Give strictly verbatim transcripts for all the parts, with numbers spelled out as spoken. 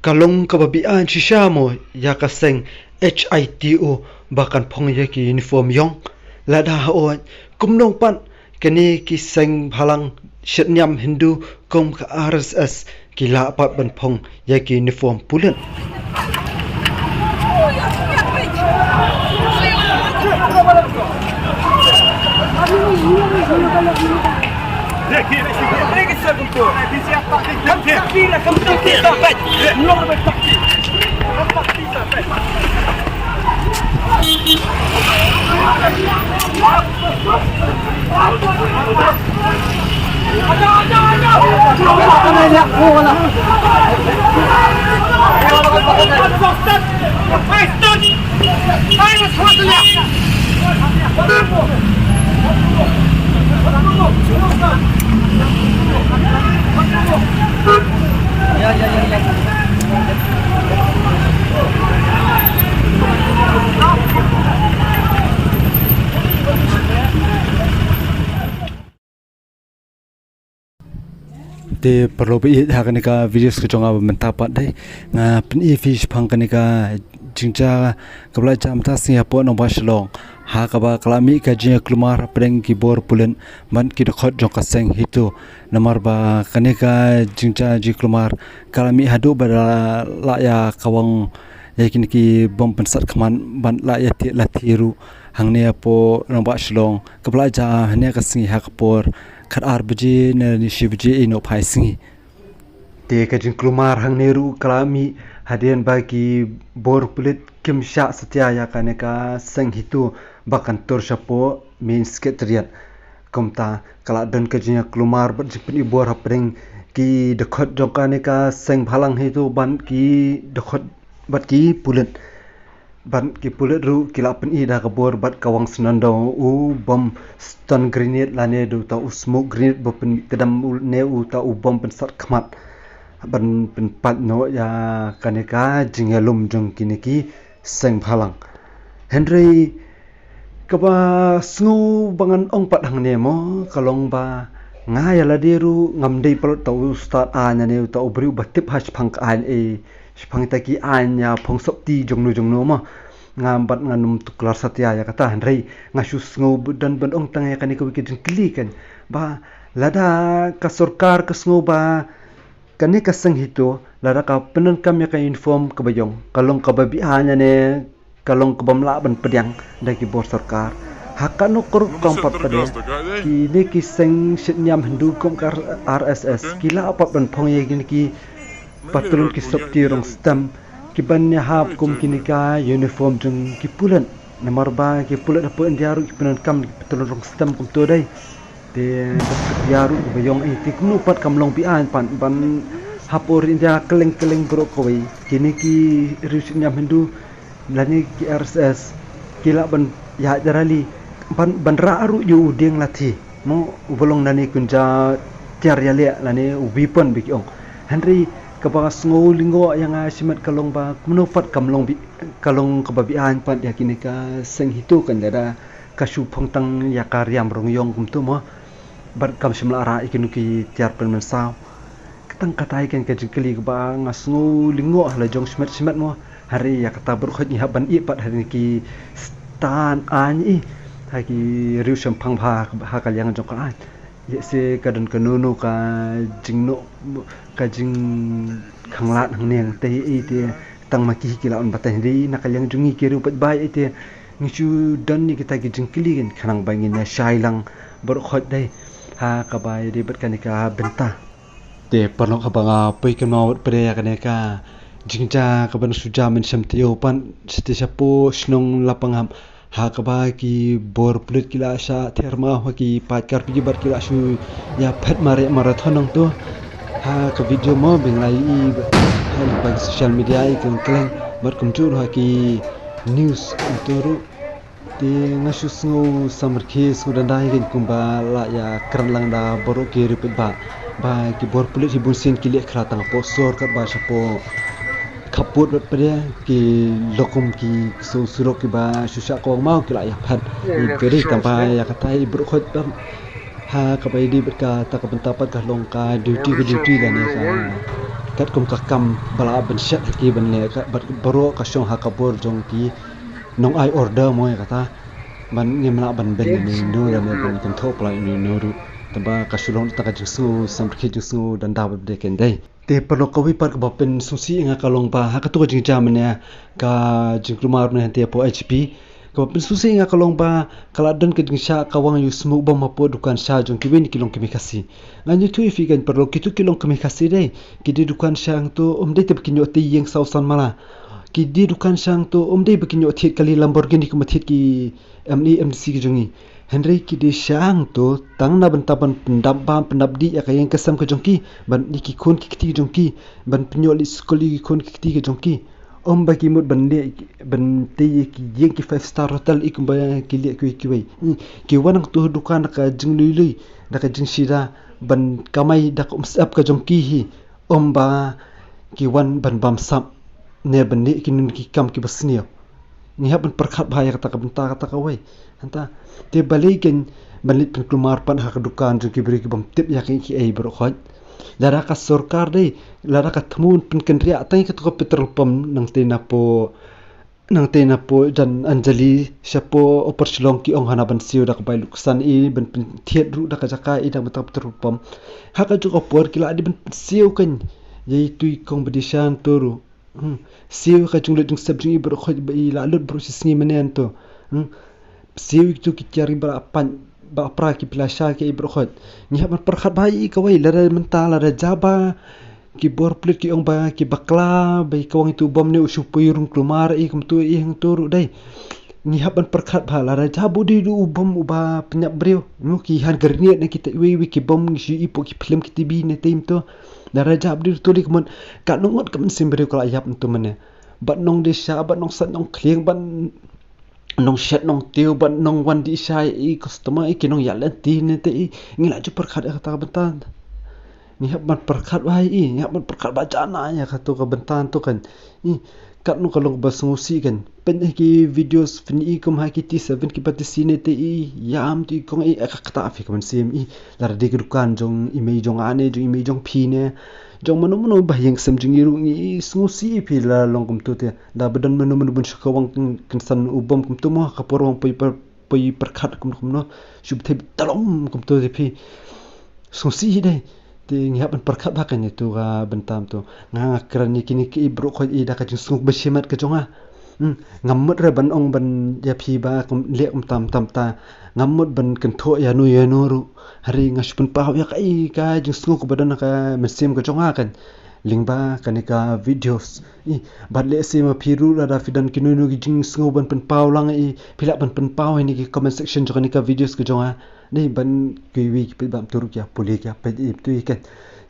Ka long kaba beaiñ shisha mo ïa ka seng H I T O ba kan phong ïa ki uniform ïong. Lada hooid, kumno pat kane ki seng bhalang shitñiam Hindu kum ka R S S ki lah pat ban phong ïa ki uniform pulit. Te paralok ba ïeit, ha kane ka video ka jong nga ba mynta pat dei nga pyni ïa phi shaphang kane ka jingjia kaba la jia mynta sngi hapoh nongbah Shillong, ha kaba ka la mih ka jingïakhun mar hapdeng ki bor pulit bad ki dkhot jong ka seng HITO. Namar ba kane ka jingjia jingïakhun mar ka la mih haduh ba la, la ïa kawang ïa kine ki bom pynsat khmat bad la ïa tieh lathi ruh hangne hapoh nongbah Shillong, kaba la jia hane ka sngi ha ka por khatar baje ne shi baje ïa u nohphai sngi. Te ka jingïakhun mar hangne ruh ka la mih hadien ba ki bor pulit kim shah satia ïa kane ka seng HITO ba kan tur shapoh main secretariat. Kumta ka la don ka jingïakhun mar bad jingpyni bor hapdeng ki dkhot jong kane ka seng bhalang HITO bad ki dkhot bad ki pulit. Bad ki pulit ruh ki la pyni da ka bor bad kawang syndon da u bom stun grenade lane da uta u smoke grenade ba pynmih kdem u ne uta u bom pynsat khmat ban pynpait noh ïa kane ka jingïalum jong kine ki seng bhalang. Hynrei kaba sngew ba ngan ong pat hangne mo ka long ba nga ïa lade ruh ngam dei palat uta u stad aiñ ne uta u briew ba tip ha shaphang ka aiñ ei, shaphang ita ki aiñ ïa phong sopti jongno jongno mo. Nga bad ngan ym tuklar satia ïa kata, hynrei nga shu sngew ba don ban ong tang ïa kane kawei ka jingkylli kan ba lada ka sorkar ka sngew ba kane ka seng HITO lada ka pyndonkam ïa ka uniform kaba ïong, ka long kaba beaiñ ne ka long kaba ym lah ban pdiang da ki bor sorkar. Ha kano ka rukom pat pat de kine ki seng shitñiam Hindu kum ka R S S ki lah pat ban phong ïa kine ki patlun ki sopti rong stem ki ban ïahap kum kine ka uniform jong ki pulit. Namar ba ki pulit hapoh India ruh ki pyndonkam ki patlun rong stem kumto dei. Te ka ruh kaba ïong ei, te kumno pat kam long beaiñ pat ban hapoh ri India kylleng kylleng baroh kawei kine ki riew shitñiam Hindu lane ki R S S ki lah ban ïaid rally ban, ban rah ruh ïa u dieng lathi mo uba long nane kynja tiar ïaleh lane u weapon ba ki ong. Hynrei kaba sngew lyngngoh ïa nga shimet ka long ba kumno pat kam long bi, ka long kaba beaiñ pat ïa kine ka seng HITO kan lada ka shu phong tang ïa ka riam rong ïong kumto mo. Bad kam shym la rah ïa kino ki tiar pynmynsaw. Tang katai kan ka jingkylli kaba nga sngew lyngngoh ha la jong shimet shimet mo. Hynrei ïa kata baroh khoit ngi hap ban ïeh pat ha kine ki stand aiñ ei ha ki riew shemphang bha ha ka liang jong ka aiñ. Ïa se ka don kano kano ka jingnoh ka jingkhanglad hangne te ei te tang ma ki hi ki la ong batai dei na ka liang jong ngi ki riew paidbah ei te ngi shu don ïa kita ki jingkylli kan khnang ba ngin ïa shai lang baroh khoit dei ha kaba ïadei bad kane ka bynta. Te paralok haba nga poi kynmaw bad pyrshah ïa kane ka jingjia kaba nang shu jia mynshem taïew pat shatei shapoh shnong Lapangap ha kaba ki bor pulit ki la shah ther maw ha ki paid karphi bad ki la shu ïa phet mareh marathon nangto. Ha ka video mo ba ngi la ïohi ha lyngba ki social media ïa ki kylleng bad kumjuh ruh ha ki news nangto ruh. Te nga shu sngew samrkhie sngew danda ïa kane kumba la ïa kren lang da baroh ki riew paidbah ba ki bor pulit hi bunsien ki leh khra tang hapoh sor katba shapoh khappud bad pyrshah ki lokum ki song surok kiba shu shah kawang maw ki la ïa phet. Ïa, ïa, ïa, te dei tang ba ïa kata i baroh khoit bad ha kaba ïadei bad kata ka bynta pat ka long ka duty ka duty lane ka Katkum ka kam ba la ban shet ha ki ban leh ka, bad baroh ka shong ha ka bor jong ki nong ai order mo ïa kata. Ban ngim lah ban beiñ ïano ïano lane ban kynthoh palat ïano ïano ruh. Tangba ka shu long tang ka jingsngew samrkhie, jingsngew danda bad dei kein dei. Te paralok, kawei pat kaba pynsngewsih ïa nga ka long ba ha kato ka jingjia mynne ka jingkulmar mynne hangtei hapoh I G P. Kaba pynsngewsih ïa nga ka long ba ka la don ka jingshah kawang ïa u smoke bomb hapoh dukan sha jong kiwei na ki longkmie Khasi. Ngan ïathuh ïa phi kein paralok, kito ki longkmie Khasi dei ki die dukan sha hangto, ym dei te ba kin ïoh tei ïing saw san mala. Ki die dukan sha hangto ym dei ba kin ïoh thied kali Lamborghini kumba thied ki M L A M D C ki jong ngi. Hynrei ki die sha hangto tang na bynta ban pyndap bam pyndap dih ïa ka ïing ka sem ka jong ki, ban ïa ki khun ki kti ki jong ki, ban pynïoh leit skul ïa ki khun ki kti ki jong ki. Ym ba ki mut ban leh, ban tei ïa ki ïing ki five star hotel ïa kumba ki leh kiwei kiwei. Hmm. Ki wan hangto ha dukan da ka jinglui lui, da ka jingshida, ban kamai da ka umsyep ka jong ki hi. Ym ba ki wan ban bamsap ne ban leh kino kino ki kam kiba sniew. Ngi hap ban pyrkhat bha ïa kata ka bynta, kata kawei. Hangta te balei kein ban leit pynkulmar pat ha ka dukan jong ki briew ki bym tip ïa kiei kiei baroh khoit. Lada ka sorkar dei, lada ka thmu ban pynkynriah tang ïa kato ka petrol pump nangtei napoh, nangtei napoh Jan Anjali shapoh Upper Shillong, ki ong hana ban siew da ka bai luksan i ban pynthied ruh da ka jaka i da ka petrol pump. Ha kajuh ka por ki la dei ban pynsiew kein ïa itu i kong ba die sha hangto ruh. Hmm. Siew ïa ka jinglut jingsep jong i baroh khoit ba i la lut baroh shi sngi mynne hangto. Hmm. Siew ïa kito ki tiar ba la pait ba la pra ki pynlait sha ki i baroh khoit. Ngi hap ban pyrkhat bha ïa i kawei, lada mynta lada jia ba ki bor pulit ki ong ba ki bakla ba i kawang itu u bom ne u shu poi rung kulmar i kumto i hangto ruh dei. Ngi hap ban pyrkhat bha, lada jia ba u dei u bom uba pynïap briew, mo, ki hand grenade ne kita iwei iwei ki bom ngi shu i hapoh ki film ki T V ne te hangto. Lada jia ba u dei ruh to lei ka mut katno ngut ka mynsiem briew ka la ïap hangto mynne. Bad nongdie sha, bad nongsait nongkhlieng, bad nongshet nongtiew, bad nongwan dih sha i customer, i ki nongïaleh lynti ne te i, ngi la ju pyrkhat ïa kata ka bynta. Ngi hap ban pyrkhat bha ïa i, ngi hap ban pyrkhat bha janai ïa kato ka bynta hangto kein. I katno ka long kaba sngewsih kein. Peit ha ki videos phin i kum ha ki T seven kiba tisi ne te i, ïam te i kong i, ïa kata phi ka mynsiem i. Lada dei ka dukan jong i mei jong nga ne, jong i mei jong phi ne, jong mano mano ba ïing sem jong i ruh ngi sngewsih ïa phi lada long kumto te. Da ba don mano mano ban shu kawang kyn-, kynsan u bom kumto mo, ha ka por ba poi pyrkhat kumno kumno, shu bthei btlom kumto te phi. Sngewsih hi dei. Te ngi hap ban pyrkhat bha kein ïa tu ka bynta hangto. Nga nga kren ïa kine ki baroh khoit i da ka jingsngew ba shimet ka jong nga. Hmm, ngam mut re ban ong ban ïa phi ba kum leh kumta kumta kumta. Ngam mut ban kynthoh ïano ïano ruh. Hynrei nga shu pynpaw ïa ka i ka jingsngew kaba don ha ka mynsiem ka jong nga kein. Lyngba kane ka videos. I, bad lehse ma phi ruh lada phi don kino kino ki jingsngew ban pynpaw lang i, phi lah ban pynpaw ha kine ki comment section jong kane ka videos ka jong nga. Dei ban kiwei ki peit bad to ruh ki ïa pule ki ïa peit i to i kein.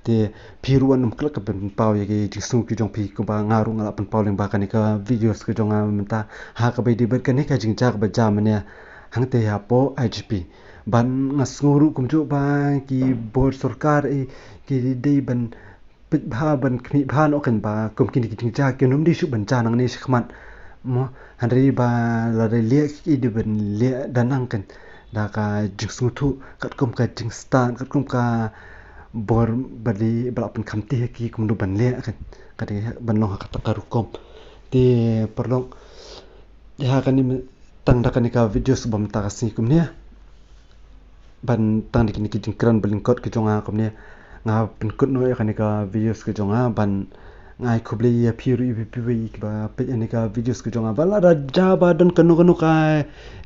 Te phi ruh wat nym klet ka pynpaw ïa ki jingsngew ki jong phi kumba nga ruh nga lah pynpaw lyngba kane ka videos ka jong nga mynta. Ha kaba ïadei bad kane ka jingjia kaba jia mynne hangtei hapoh I G P. Bad nga sngew ruh kumjuh ba ki bor sorkar i ki dei ban peit bha ban khmih bha noh kein ba kum kine ki jingjia kin ym dei shuh ban jia nangne shakhmat. Mo, hynrei ba lada leh ki dei ban leh da nang kein da ka jingsngewthuh katkum ka jingstad katkum ka bor ba dei ba la pynkham te ha ki kumno ban leh kein. Ka dei ban long ha kata ka rukom. Te paralok, ïa kane tang da kane ka videos ba mynta ka sngi kumne. Ban tang da kine ki jingkren ba lyngkot ki jong nga kumne. Nga pynkut noh ïa kane ka videos ki jong nga ban nga ai khublei ïa phi ruh iwei pa iwei kiba peit ïa kane ka videos ki jong nga. Ba lada jia ba don kano kano ka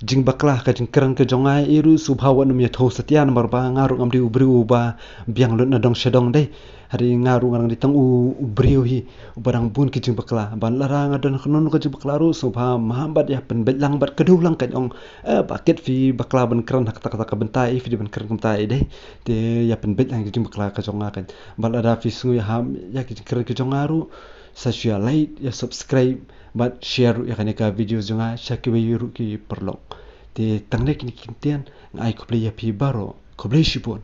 jingbakla ka jingkren ki jong nga i ruh sngewbha wat nym ïathuh satia namar ba nga ruh ngam dei u briew uba biang lut na dong sha dong dei. Hynrei nga ruh nga dang dei tang u, u briew hi uba dang bun ki jingbakla. Ban lada nga don kano kano ka jingbakla ruh sngewbha map bad ïa pynbeit lang bad kdew lang kein ong, eh, ba kit phi bakla ban kren ha kata kata ka bynta i, phi dei ban kren kumta i dei. Te ïa pynbeit lang ki jingbakla ka jong nga kein. Ban lada phi sngew ïahap ïa ki jingkren ki jong nga ruh sa shu ïa like, ïa subscribe bad share ruh ïa kane ka video jong nga sha kiwei ruh ki paralok. Te tang ne kine ki ktien, nga ai khublei ïa phi baroh. Khublei shibun.